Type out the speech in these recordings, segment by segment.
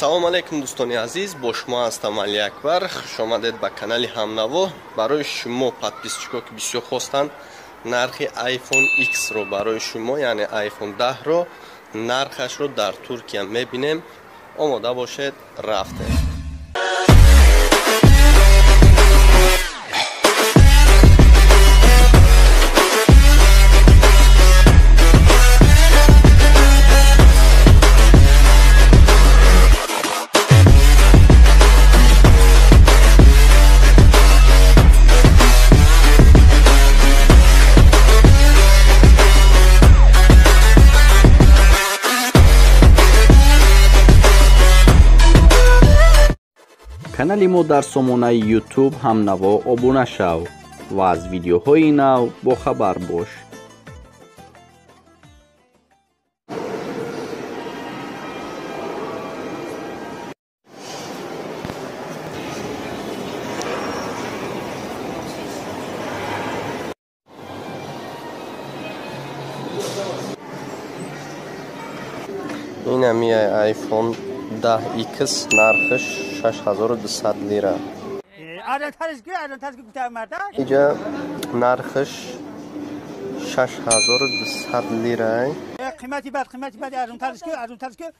Ассалому алайкум дӯстони азиз, бо шумо ҳастам Али Акбар. Хуш омадед ба канали Ҳамнаво. Барои шумо подписчико ки бисёр хостанд нархи iPhone X-ро барои шумо, яъне iPhone 10-ро нархашро дар Туркия мебинем. Омода бошед, рафтем. Канали мо дар сомонаи YouTube Ҳамнаво обуна шав ва аз видеоҳои нав бохабар бош. Инами iPhone 10X нархаш 6200 лира. Иҷа нархаш 6200 лира.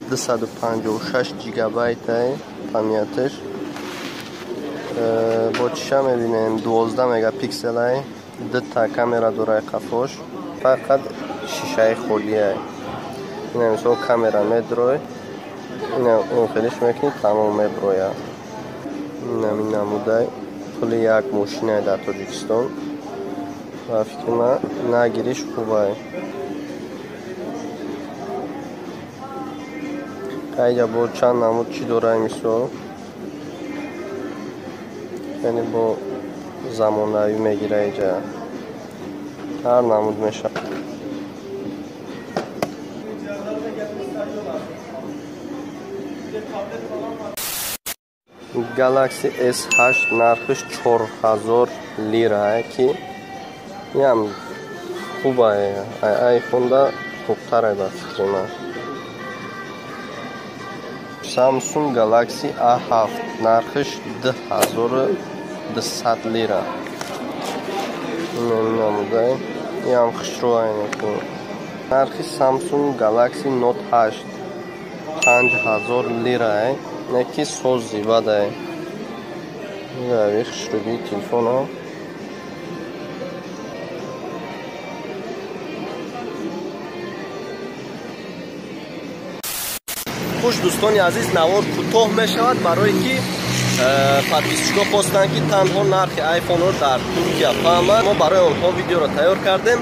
256 гигабайт памяташ. Бо чиша мебинем 12 мегапикселай, дута камера дорай қафош, фақат шишаи холиай. Ина мисол камера медрой, ина он хелиш мекунӣ, тамом меброя. Инами намудай пули як мошинае дар Тоҷикистон. Ба фикри ман нагириш хубай. Қайҷа бо чанд намуд чӣ дорай мисол, яъне бо замонавӣ мегира иҷа ҳар намуд мешавад. Galaxy S8 нархиш 4000 лира, ки ям хубае, iPhone-да хубтарае ба фикри ман. Samsung Galaxy A7 нархиш 2200 лира. Намудай, ям хушрӯае. Нархи Samsung Galaxy Note 8 5000 лирае, неки сози бадай. Рави хушрӯгии телефона. Хуш дӯстони азиз, навор кӯтоҳ мешавад барое ки подписчико хостанд ки танҳо нархи iPhone-ро дар Туркия фаҳманд. Мо барои онҳо видеоро тайёр кардем.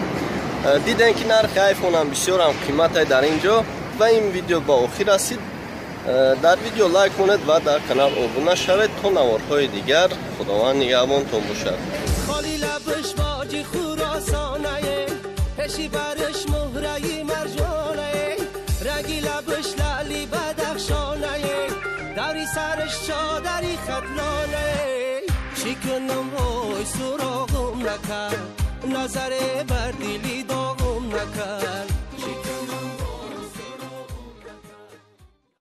Дидем ки нархи iPhone-ам бисёрам қиматай дар ин ҷо ва ин видео ба охир расид. Дар видео лайк монед ва дар канал обуна шавед то наворҳои дигар. Худованд нигаҳбонтон бошад. Холи лабаш боҷи хуросонае, пеши бараш муҳраи марҷонае, раги лабаш лаъли бадахшонае, дари сараш чодари хатлонае. Чӣ кунам ой суроғум накард, назаре бар дили доғум накард.